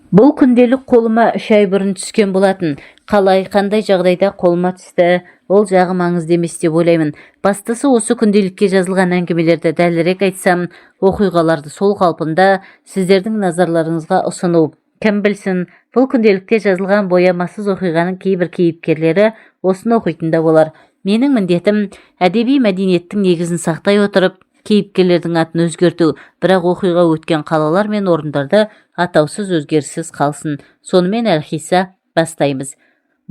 Бұл күнделік қолыма 3 ай бұрын түскен болатын. Қалай, қандай жағдайда қолыма түсті, ол жағы маңызды емес деп ойлаймын. Бастысы, осы күнделікке жазылған әңгімелерді, дәлірек айтсам, оқиғаларды сол қалпында сіздердің назарларыңызға ұсыну. Кім білсін, бұл күнделікте жазылған боямасыз оқиғаның кейбір кейіпкерлері осыны оқитын да болар. Менің міндетім – әдеби мәдениеттің негізін сақтай отырып, кейіпкерлердің атын өзгерту, бірақ оқиға өткен қалалар мен орындарды атаусыз, өзгеріссіз қалсын. Сонымен, әлқисса, бастаймыз.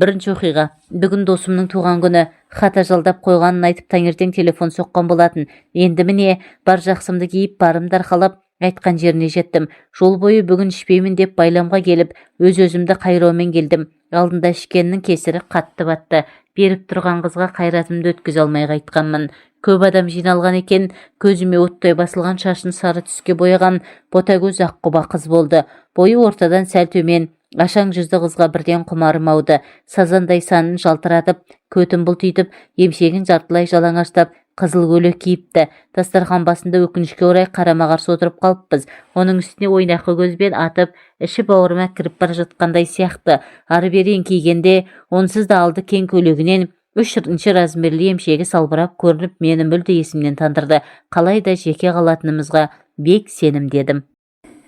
Бірінші оқиға. Бүгін досымның туған күні. Хата жалдап қойғанын айтып, таңертең телефон соққан болатын. Енді, міне, бар жақсымды киіп, барымды арқалап, айтқан жеріне жеттім. Жол бойы бүгін ішпеймін деп байламға келіп, өз-өзімді қайраумен келдім. Алдында ішкеннің кесірі қатты батты. Беріп тұрған қызға қайратымды өткізе алмай қайтқанмын. Көп адам жиналған екен. Көзіме оттай басылған, шашын сары түске бояған ботагөз, аққұба қыз болды. Бойы ортадан сәл төмен, ашаң жүзді қызға бірден құмарым ауды. Сазандай санын жалтыратып, көтін бұлтитып, емшегін жартылай жалаңаштап, қызыл көйлек киіпті. Дастархан басында, өкінішке орай, қарама-қарсы отырып қалыппыз. Оның үстіне ойнақы көзбен атып, іші бауырыма кіріп бара жатқандай сияқты. Ары-бері еңкейгенде, онсыз да алды кең көйлегінен 3-ші размерлі емшегі салбырап көрініп, мені мүлде есімнен тандырды. Қалай да жеке қалатынымызға бек сенімді едім.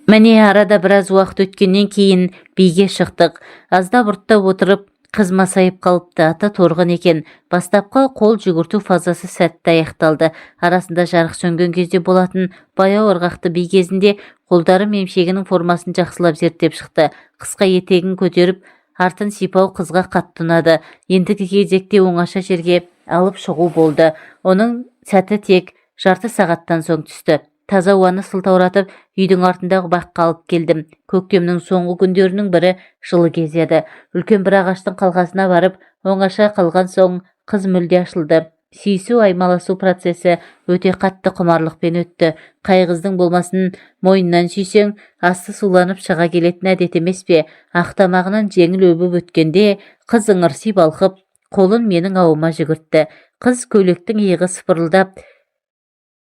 Міне, арада біраз уақыт өткеннен кейін биге шықтық. Аздап ұрттап отырып, қыз масайып қалыпты. Аты Торғын екен. Бастапқы қол жүгірту фазасы сәтті аяқталды. Арасында жарық сөнген кезде болатын баяу ырғақты би кезінде қолдарым емшегінің формасын жақсылап зерттеп шықты. Қысқа етегін көтеріп, артын сипау қызға қатты ұнады. Ендігі кезекте оңаша жерге алып шығу болды. Оның сәті тек жарты сағаттан соң түсті. Таза ауаны сылтауратып, үйдің артындағы баққа алып келдім. Көктемнің соңғы күндерінің бірі, жылы кез еді. Үлкен бір ағаштың қалқасына барып оңаша қалған соң, қыз мүлде ашылды. Сүйісу, аймаласу процесі өте қатты құмарлықпен өтті. Қай қыздың болмасын мойнынан сүйсең, асты суланып шыға келетін әдет емес пе? Ақ тамағынан жеңіл өбіп өткенде, қыз ыңырси балқып, қолын менің ауыма жүгіртті. Қыз көйлектің иығы сыпырылдап,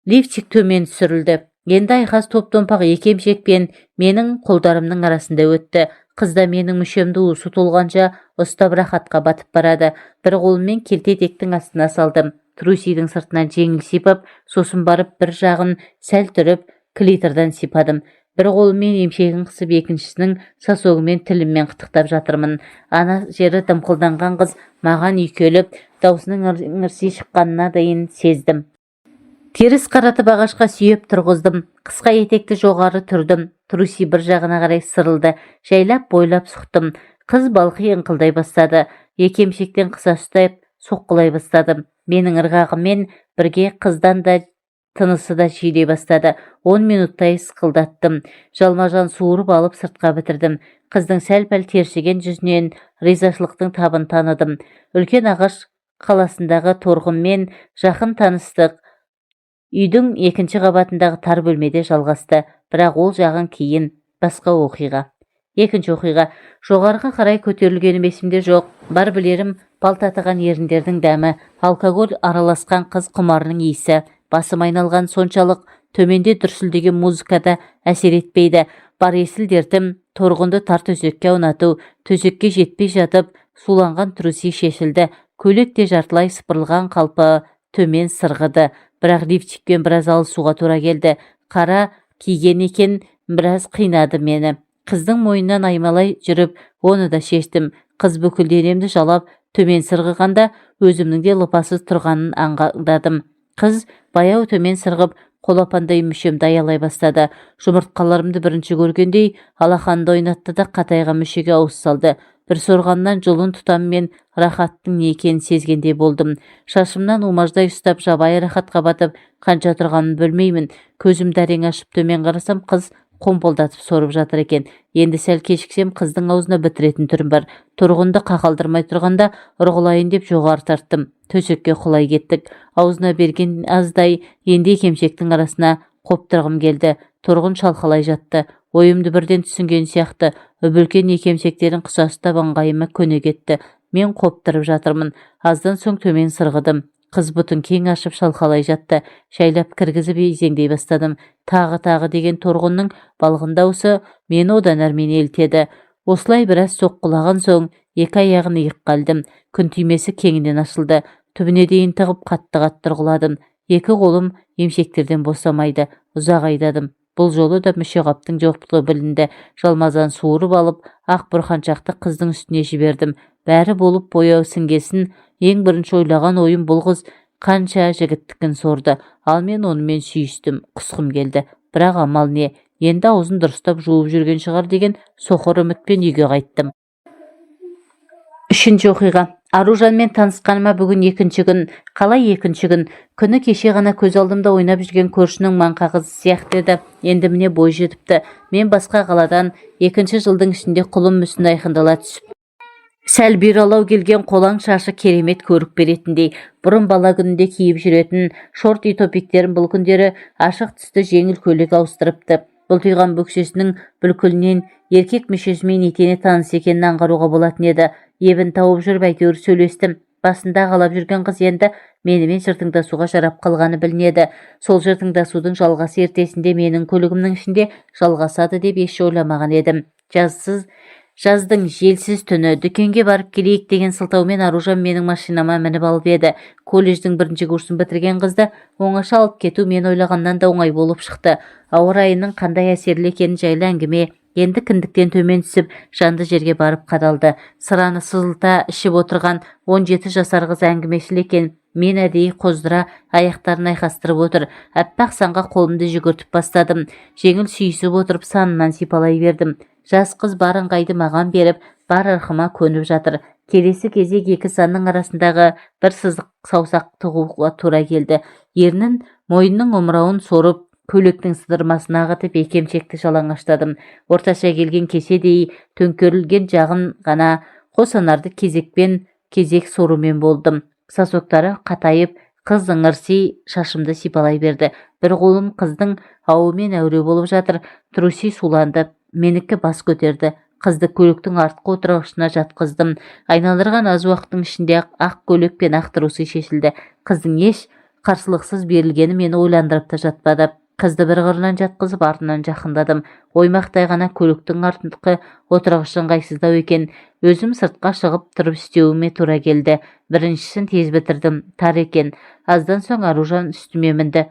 лифчик төмен түсірілді. Енді айқас топ-томпақ екі емшекпен менің қолдарымның арасында өтті. Қыз да менің мүшемді уысы толғанша ұстап, рахатқа батып барады. Бір қолыммен келте етектің астына салдым. Трусидің сыртынан жеңіл сипап, сосын барып бір жағын сәл түріп, клитордан сипадым. Бір қолыммен емшегін қысып, екіншісінің сосогымен тіліммен қытықтап жатырмын. Ана жері дымқылданған қыз маған үйкеліп, даусының ыңырси шыққанына дейін сездім. Теріс қаратып, ағашқа сүйеп тұрғыздым. Қысқа етекті жоғары түрдім. Труси бір жағына қарай сырылды. Жайлап бойлап сұқтым. Қыз балқи ыңқылдай бастады. Екі емшектен қыса ұстап, соққылай бастадым. Менің ырғағыммен бірге қыздан да тынысы да жиілей бастады. 10 минуттай сықылдаттым. Жалма-жан суырып алып, сыртқа бітірдім. Қыздың сәл-пәл тершіген жүзінен ризашылықтың табын таныдым. Үлкен ағаш қаласындағы Торғынмен жақын таныстық үйдің екінші қабатындағы тар бөлмеде жалғасты. Бірақ ол жағын кейін, басқа оқиға. Екінші оқиға. Жоғарыға қарай көтерілгенім есімде жоқ. Бар білерім – бал татыған еріндердің дәмі, алкоголь араласқан қыз құмарының иісі. Басым айналған соншалық, төменде дүрсілдеген музыка да әсер етпейді. Бар есіл дертім – Торғынды тар төсекке аунату. Төсекке жетпей жатып, суланған труси шешілді. Көйлек те жартылай сыпырылған қалпы төмен сырғыды. Бірақ лифчикпен біраз алысуға тура келді. Қара киген екен, біраз қинады мені. Қыздың мойнынан аймалай жүріп, оны да шештім. Қыз бүкіл денемді жалап, төмен сырғығанда, өзімнің де лыпасыз тұрғанын аңғардым. Қыз баяу төмен сырғып, қолапандай мүшемді аялай бастады. Жұмыртқаларымды бірінші көргендей, алақанды ойнатты да, қатайған мүшеге ауыз салды. Бір сорғаннан жұлын тұтаммен рахаттың не екенін сезгендей болдым. Шашымнан умаждай ұстап, жабайы рахатқа батып, қанша тұрғанын білмеймін. Көзімді әрең ашып, төмен қарасам, қыз қомпылдатып сорып жатыр екен. Енді сәл кешіксем, қыздың аузына бітіретін түрім бар. Торғынды қақалдырмай тұрғанда ұрғылайын деп жоғары тарттым. Төсекке құлай кеттік. Аузына берген аздай, енді екі емшектің арасына қоптырғым келді. Торғын шалқалай жатты. Ойымды бірден түсінген сияқты, үп-үлкен екі емшектерін қыса ұстап, ыңғайыма көне кетті. Мен қоптырып жатырмын. Аздан соң төмен сырғыдым. Қыз бұтын кең ашып шалқалай жатты. Жайлап кіргізіп изеңдей бастадым. Тағы, тағы деген торғынның балғын даусы мені одан әрмен елітеді. Осылай біраз соққылаған соң екі аяғын иыққа ілдім. Күн түймесі кеңінен ашылды. Түбіне дейін тығып, қатты-қатты ұрғыладым. Екі қолым емшектерден босамайды. Ұзақ айдадым. Бұл жолы да мүшеқаптың жоқтығы білінді. Жалмазан суырып алып, ақ бұрқаншақты қыздың үстіне жібердім. Бәрі болып бояу сіңгесін, ең бірінші ойлаған ойым: бұл қыз қанша жігіттікін сорды, ал мен онымен сүйістім, құсқым келді. Бірақ амал не, енді аузын дұрыстап жуып жүрген шығар деген соқыр үмітпен үйге қайттым. Үшінші оқиға. Аружанмен танысқаныма бүгін екінші күн. Қалай екінші күн? Күні кеше ғана көз алдымда ойнап жүрген көршінің маңқа қызы сияқты еді. Енді міне, бой жетіпті. Мен басқа қаладан. Екінші жылдың ішінде құлын мүсіні айқындала түсіп, сәл бұйралау келген қолаң шашы керемет көрік беретіндей. Бұрын бала күнінде киіп жүретін шорты, топиктерін бұл күндері ашық түсті жеңіл көйлек ауыстырыпты. Бұлтиған бөксесінің бүлкілінен еркек мүшесімен етене таныс екенін аңғаруға болатын еді. Ебін тауып жүріп әйтеуір сөйлестім. Басында қалап жүрген қыз енді менімен жыртыңдасуға жарап қалғаны білінеді. Сол жыртыңдасудың жалғасы ертесінде менің көлігімнің ішінде жалғасады деп еш ойламаған едім. Жазсыз жаздың желсіз түні дүкенге барып келейік деген сылтаумен Аружан менің машинама мініп алып еді. Колледждің бірінші курсын бітірген қызды оңаша алып кету мен ойлағаннан да оңай болып шықты. Ауа райының қандай әсерлі екені жайлы әңгіме енді кіндіктен төмен түсіп, жанды жерге барып қадалды. Сыраны сызылта ішіп отырған 17 жасар қыз әңгімешіл екен. Мен әдейі қоздыра, аяқтарын айқастырып отыр. Аппақ санға қолымды жүгіртіп бастадым. Жеңіл сүйісіп отырып, санынан сипалай бердім. Жас қыз бар ыңғайды маған беріп, бар ырқыма көніп жатыр. Келесі кезек екі санның арасындағы бір сызық саусақ тығуға тура келді. Ернін, мойнының омырауын сорып, көйлектің сыдырмасын ағытып, екі емшекті жалаңаштадым. Орташа келген кеседей төңкерілген жағын ғана, қос анарды кезекпен кезек сорумен болдым. Сосоктары қатайып, қыз ыңырси шашымды сипалай берді. Бір қолым қыздың ауымен әуре болып жатыр. Труси суланды, менікі бас көтерді. Қызды көліктің артқы отырғышына жатқыздым. Айналдырған аз уақыттың ішінде ақ көйлек пен ақ трусы шешілді. Қыздың еш қарсылықсыз берілгені мені ойландырып та жатпады. Қызды бір қырынан жатқызып, артынан жақындадым. Оймақтай ғана көліктің артқы отырғышы ыңғайсыздау екен. Өзім сыртқа шығып тұрып істеуіме тура келді. Біріншісін тез бітірдім, тар екен. Аздан соң Аружан үстіме мінді.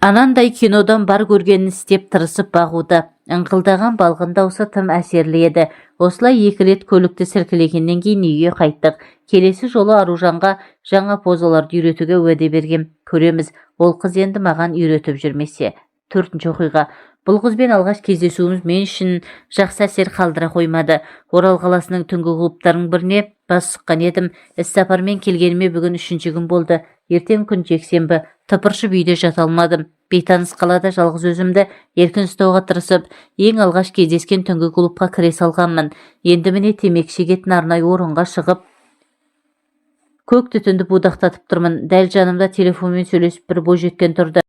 Анандай кинодан бар көргенін істеп, тырысып бағуда. Ыңқылдаған балғын даусы тым әсерлі еді. Осылай екі рет көлікті сіркілегеннен кейін үйге қайттық. Келесі жолы Аружанға жаңа позаларды үйретуге уәде бергем. Көреміз, ол қыз енді маған үйретіп жүрмесе. Төртінші оқиға. Бұл қызбен алғаш кездесуіміз мен үшін жақсы әсер қалдыра қоймады. Орал қаласының түнгі клубтарының біріне бас сұққан едім. Іссапармен келгеніме бүгін үшінші күн болды. Ертең күн жексенбі. Тыпыршып үйде жата алмадым. Бейтаныс қалада жалғыз өзімді еркін ұстауға тырысып, ең алғаш кездескен түнгі клубқа кіре салғанмын. Енді міне, темекі шегетін арнайы орынға шығып, көк түтінді будақтатып тұрмын. Дәл жанымда телефонмен сөйлесіп бір бойжеткен тұрды.